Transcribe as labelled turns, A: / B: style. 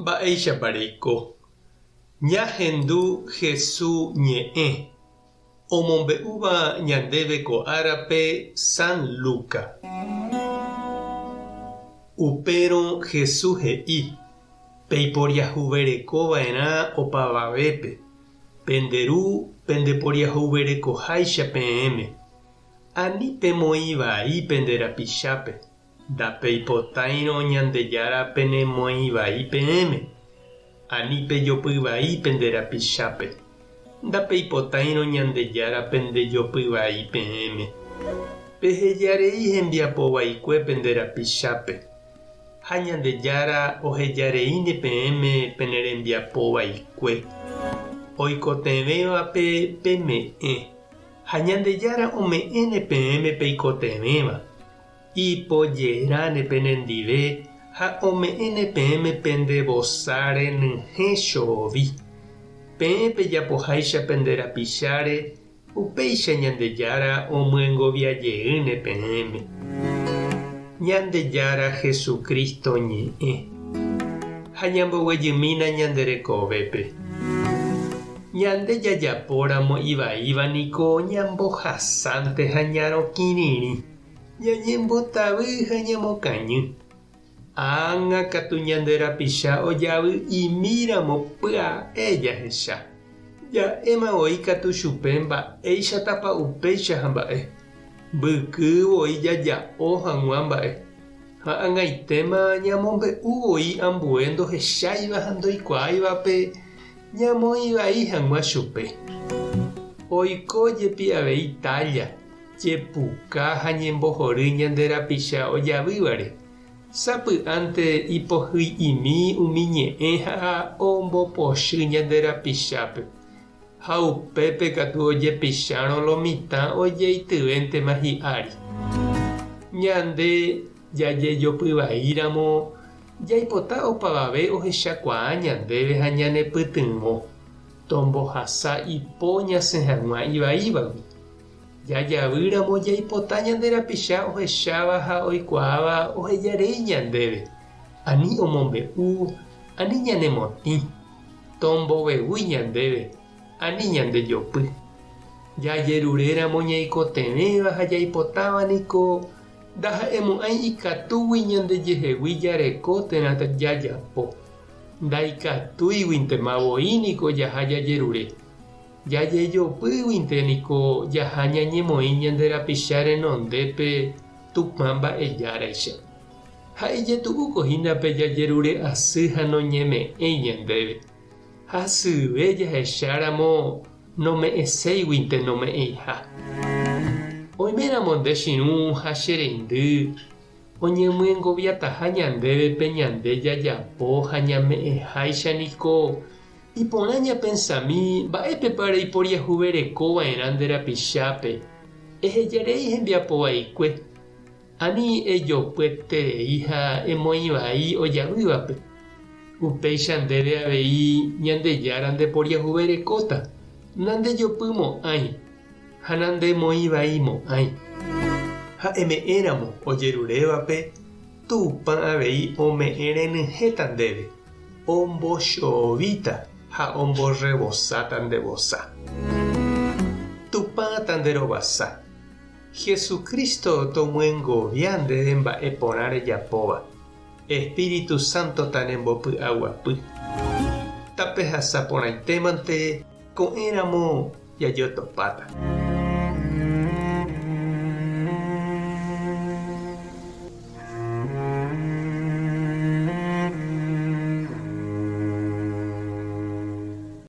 A: Mba'éichapa reiko? Ñahendu Hesu ñe'ẽ, omombe'úva ñandéve ko árape San Luca. Upérõ Hesu he'i, Peiporiahuvereko va'erã opavavépe, pende Ru pendeporiahuverekoháicha peẽme. Ani pemoĩ vai pende rapichápe, ndapeipotáirõ Ñandejára penemoĩ vai peẽme. Ani pejopy vai pende rapichápe, ndapeipotáirõ Ñandejára pendejopy vai peẽme. Pehejarei hembiapo vaikue pende rapichápe, ha Ñandejára ohejareíne peẽme pene rembiapo vaikue. Oikotevẽvape peme'ẽ. Ha Ñandejára ome'ẽne peẽme peikotevẽva, ipojeráne penendive ha ome'ẽne peẽme pende vosa renyhẽ chovi. Peẽ pejapoháicha pende rapicháre, upéicha Ñandejára omyengovia jeýne peẽme. Ñandejára Jesucristo ñe'ẽ. Ha ñamboguejymína ñande rekovépe. Ñande jajapóramo ivaíva niko ñambohasánte ha ñarokĩrirĩ, ñañembotavy ha ñamokañy. Ág̃a katu ñande rapicha ojavy'imíramo pya'e jahecha. Ja'éma voi katu chupe mba'éichatapa upéicha ha mba'e. Mbyky voi jaja'o hag̃ua mba'e. Ha ag̃aitéma ñamombe'u voi ambue ndohecháiva ha ndoikuaáivape Ñamoĩ vai hag̃ua chupe. Oiko jepi avei tálla, jepuka ha ñembohory ñande rapicha ojavývare. Sapy'ánte ipohyi'imi umi ñe'ẽ ha ombopochy ñande rapichápe. Ha upépe katu ojepichárõ lo mitã ojeityvéntema hi'ári. Ñande jajejopyvaíramo Jaipota opavave ohechakuaa ñandéve ha ñanepytyvõ, tombohasa ipo ñasẽ hag̃ua ivaívagui. Jajavýramo jaipota ñande rapicha ohecháva ha oikuaáva ohejarei ñandéve, ani omombe'u, ani ñanemotĩ, tombovevúi ñandéve, ani ñandejopy. Jajeruréramo ñaikotevẽva ha jaipotáva niko Ndaha'emo'ãi ikatúgui ñandejehegui jareko térã jajapo. Ndaikatúiguintema voi niko jaha jajerure. Jajejopýguinte niko jaha ñañemoĩ ñande rapicha renondépe Tupã mba'ejáraicha. Ha ijetu'úko hína pe jajerure asy ha noñeme'ẽi ñandéve. Hasyve jahecháramo nome'ẽséiguinte nome'ẽiha. Oiméramo nde chirũ ha che reindy oñemyengoviataha ñandéve pe ñande jajapo ha ñame'ẽháicha niko iporã ñapensami mba'épepa reiporiahuverekova'erã nde rapichápe, ehejarei hembiapo vaikue, Ani ejopyeterei ha emoĩ vai ojavývape. Upéicha ndéve avei Ñandejára ndeporiahuverekóta, nandejopymo'ãi ha nandemoĩvaimo'ãi. Ha eme'ẽramo ojerurévape, Tupã avei ome'ẽ renyhẽta ndéve, ombochovíta ha omborrevosáta nde vosa. Tupã tanderovasa. Jesucristo tomyengovia ndéve mba'e porã rejapóva. Espíritu Santo tanembopy'aguapy. Tapehasa porãitémante ko'ẽramo jajotopáta.